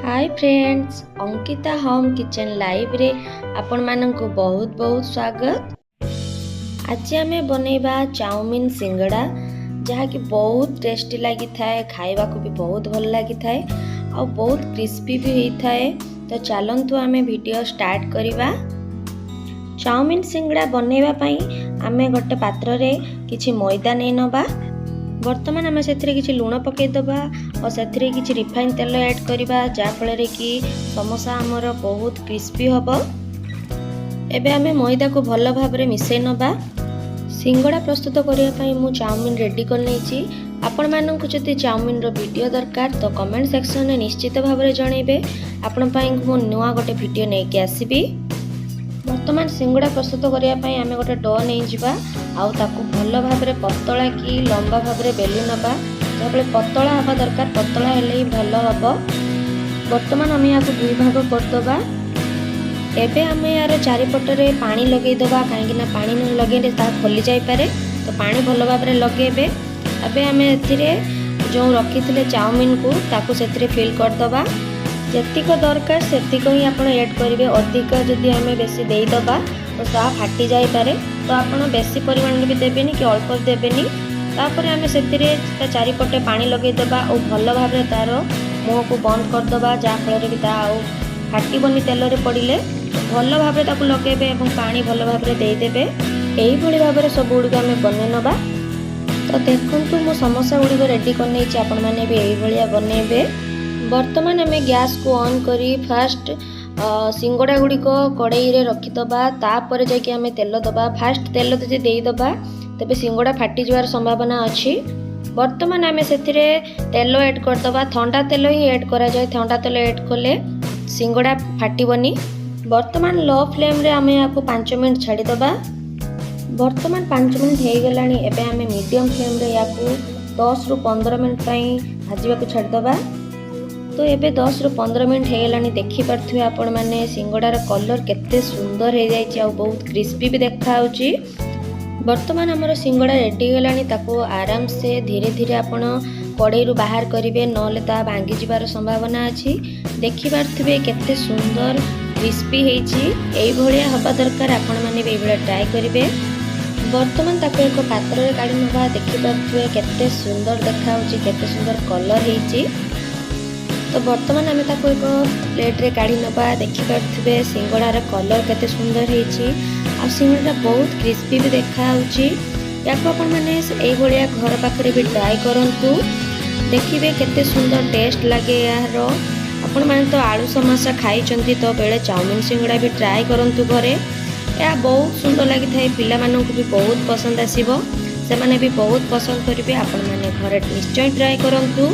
High friends, Ankita home kitchen ଲାଇଭ୍ରେ ଆପଣମାନଙ୍କୁ ବହୁତ ବହୁତ ସ୍ୱାଗତ। ଆଜି ଆମେ ବନେଇବା ଚାଉମିନ୍ ସିଙ୍ଗଡ଼ା, ଯାହାକି ବହୁତ ଟେଷ୍ଟି ଲାଗିଥାଏ, ଖାଇବାକୁ ବି ବହୁତ ଭଲ ଲାଗିଥାଏ ଆଉ ବହୁତ କ୍ରିସ୍ପି ବି ହେଇଥାଏ। ତ ଚାଲନ୍ତୁ, ଆମେ ଭିଡ଼ିଓ ଷ୍ଟାର୍ଟ କରିବା। ଚାଉମିନ୍ ସିଙ୍ଗଡ଼ା ବନେଇବା ପାଇଁ ଆମେ ଗୋଟେ ପାତ୍ରରେ କିଛି ମଇଦା ନେଇ ନେବା। ବର୍ତ୍ତମାନ ଆମେ ସେଥିରେ କିଛି ଲୁଣ ପକାଇଦେବା ଆଉ ସେଥିରେ କିଛି ରିଫାଇନ୍ ତେଲ ଆଡ଼୍ କରିବା, ଯାହାଫଳରେ କି ସମୋସା ଆମର ବହୁତ କ୍ରିସ୍ପି ହେବ। ଏବେ ଆମେ ମଇଦାକୁ ଭଲ ଭାବରେ ମିଶାଇ ନେବା। ସିଙ୍ଗଡ଼ା ପ୍ରସ୍ତୁତ କରିବା ପାଇଁ ମୁଁ ଚାଉମିନ୍ ରେଡ଼ି କରିନେଇଛି। ଆପଣମାନଙ୍କୁ ଯଦି ଚାଉମିନ୍ର ଭିଡ଼ିଓ ଦରକାର, ତ କମେଣ୍ଟ ସେକ୍ସନରେ ନିଶ୍ଚିତ ଭାବରେ ଜଣାଇବେ। ଆପଣ ପାଇଁ ମୁଁ ନୂଆ ଗୋଟେ ଭିଡ଼ିଓ ନେଇକି ଆସିବି। ବର୍ତ୍ତମାନ ସିଙ୍ଗଡ଼ା ପ୍ରସ୍ତୁତ କରିବା ପାଇଁ ଆମେ ଗୋଟେ do ନେଇଯିବା ଆଉ ତାକୁ ଭଲ ଭାବରେ ପତଳା କି ଲମ୍ବା ଭାବରେ ବେଲି ନେବା। ଯାହାଫଳରେ ପତଳା ହେବା ଦରକାର, ପତଳା ହେଲେ ହିଁ ଭଲ ହେବ। ବର୍ତ୍ତମାନ ଆମେ ଏହାକୁ ଦୁଇ ଭାଗ କରିଦେବା। ଏବେ ଆମେ ଏହାର ଚାରିପଟରେ ପାଣି ଲଗେଇଦେବା, କାହିଁକିନା ପାଣି ନ ଲଗେଇଲେ ତାହା ଖୋଲି ଯାଇପାରେ। ତ ପାଣି ଭଲ ଭାବରେ ଲଗେଇବେ। ଏବେ ଆମେ ଏଥିରେ ଯେଉଁ ରଖିଥିଲେ ଚାଉମିନକୁ, ତାକୁ ସେଥିରେ ଫିଲ୍ କରିଦେବା। ଯେତିକ ଦରକାର ସେତିକ ହିଁ ଆପଣ ଏଡ଼୍ କରିବେ। ଅଧିକ ଯଦି ଆମେ ବେଶୀ ଦେଇଦେବା, ତ ତାହା ଫାଟି ଯାଇପାରେ। ତ ଆପଣ ବେଶୀ ପରିମାଣରେ ବି ଦେବେନି କି ଅଳ୍ପ ବି ଦେବେନି। ତାପରେ ଆମେ ସେଥିରେ ତା ଚାରିପଟେ ପାଣି ଲଗେଇଦେବା ଆଉ ଭଲ ଭାବରେ ତା'ର ମୁହଁକୁ ବନ୍ଦ କରିଦେବା, ଯାହାଫଳରେ କି ତାହା ଆଉ ଫାଟିବନି ତେଲରେ ପଡ଼ିଲେ। ଭଲ ଭାବରେ ତାକୁ ଲଗେଇବେ ଏବଂ ପାଣି ଭଲ ଭାବରେ ଦେଇଦେବେ। ଏଇଭଳି ଭାବରେ ସବୁ ଗୁଡ଼ିକ ଆମେ ବନେଇ ନେବା। ତ ଦେଖନ୍ତୁ, ମୁଁ ସମୋସା ଗୁଡ଼ିକ ରେଡ଼ି କରିନେଇଛି। ଆପଣମାନେ ବି ଏଇଭଳିଆ ବନେଇବେ। ବର୍ତ୍ତମାନ ଆମେ ଗ୍ୟାସ୍କୁ ଅନ୍ କରି ଫାଷ୍ଟ ସିଙ୍ଗଡ଼ା ଗୁଡ଼ିକ କଡ଼େଇରେ ରଖିଦେବା, ତାପରେ ଯାଇକି ଆମେ ତେଲ ଦେବା। ଫାଷ୍ଟ ତେଲ ଯଦି ଦେଇଦେବା, ତେବେ ସିଙ୍ଗଡ଼ା ଫାଟିଯିବାର ସମ୍ଭାବନା ଅଛି। ବର୍ତ୍ତମାନ ଆମେ ସେଥିରେ ତେଲ ଆଡ଼୍ କରିଦେବା। ଥଣ୍ଡା ତେଲ ହିଁ ଆଡ଼୍ କରାଯାଏ। ଥଣ୍ଡା ତେଲ ଆଡ଼୍ କଲେ ସିଙ୍ଗଡ଼ା ଫାଟିବନି। ବର୍ତ୍ତମାନ ଲୋ ଫ୍ଲେମ୍ରେ ଆମେ ଏହାକୁ 5 ମିନିଟ୍ ଛାଡ଼ିଦେବା। ବର୍ତ୍ତମାନ 5 ମିନିଟ୍ ହେଇଗଲାଣି। ଏବେ ଆମେ ମିଡ଼ିୟମ୍ ଫ୍ଲେମ୍ରେ ଏହାକୁ 10ରୁ 15 ମିନିଟ୍ ପାଇଁ ଭାଜିବାକୁ ଛାଡ଼ିଦେବା। ତ ଏବେ 10ରୁ 15 ମିନିଟ୍ ହେଇଗଲାଣି। ଦେଖିପାରୁଥିବେ ଆପଣମାନେ, ସିଙ୍ଗଡ଼ାର କଲର୍ କେତେ ସୁନ୍ଦର ହେଇଯାଇଛି ଆଉ ବହୁତ କ୍ରିସ୍ପି ବି ଦେଖାହେଉଛି। ବର୍ତ୍ତମାନ ଆମର ସିଙ୍ଗଡ଼ା ରେଡ଼ି ହେଇଗଲାଣି। ତାକୁ ଆରାମସେ ଧୀରେ ଧୀରେ ଆପଣ କଡ଼େଇରୁ ବାହାର କରିବେ, ନହେଲେ ତାହା ଭାଙ୍ଗିଯିବାର ସମ୍ଭାବନା ଅଛି। ଦେଖିପାରୁଥିବେ, କେତେ ସୁନ୍ଦର କ୍ରିସ୍ପି ହେଇଛି। ଏଇଭଳିଆ ହେବା ଦରକାର। ଆପଣମାନେ ବି ଏଇଭଳିଆ ଟ୍ରାଏ କରିବେ। ବର୍ତ୍ତମାନ ତାକୁ ଏକ ପାତ୍ରରେ କାଢ଼ି ନେବା। ଦେଖିପାରୁଥିବେ, କେତେ ସୁନ୍ଦର ଦେଖାହେଉଛି, କେତେ ସୁନ୍ଦର କଲର୍ ହେଇଛି। ତ ବର୍ତ୍ତମାନ ଆମେ ତାକୁ ଏକ ପ୍ଲେଟ୍ରେ କାଢ଼ି ନେବା। ଦେଖିପାରୁଥିବେ, ସିଙ୍ଗଡ଼ାର କଲର୍ କେତେ ସୁନ୍ଦର ହେଇଛି ଆଉ ସିଙ୍ଗଡ଼ାଟା ବହୁତ କ୍ରିସ୍ପି ବି ଦେଖାହେଉଛି। ୟାକୁ ଆପଣମାନେ ଏଇଭଳିଆ ଘର ପାଖରେ ବି ଟ୍ରାଏ କରନ୍ତୁ। ଦେଖିବେ, କେତେ ସୁନ୍ଦର ଟେଷ୍ଟ ଲାଗେ ଏହାର। ଆପଣମାନେ ତ ଆଳୁ ସମୋସା ଖାଇଛନ୍ତି, ତ ବେଳେ ଚାଉମିନ ସିଙ୍ଗଡ଼ା ବି ଟ୍ରାଏ କରନ୍ତୁ ଘରେ। ଏହା ବହୁତ ସୁନ୍ଦର ଲାଗିଥାଏ। ପିଲାମାନଙ୍କୁ ବି ବହୁତ ପସନ୍ଦ ଆସିବ, ସେମାନେ ବି ବହୁତ ପସନ୍ଦ କରିବେ। ଆପଣମାନେ ଘରେ ନିଶ୍ଚୟ ଟ୍ରାଏ କରନ୍ତୁ।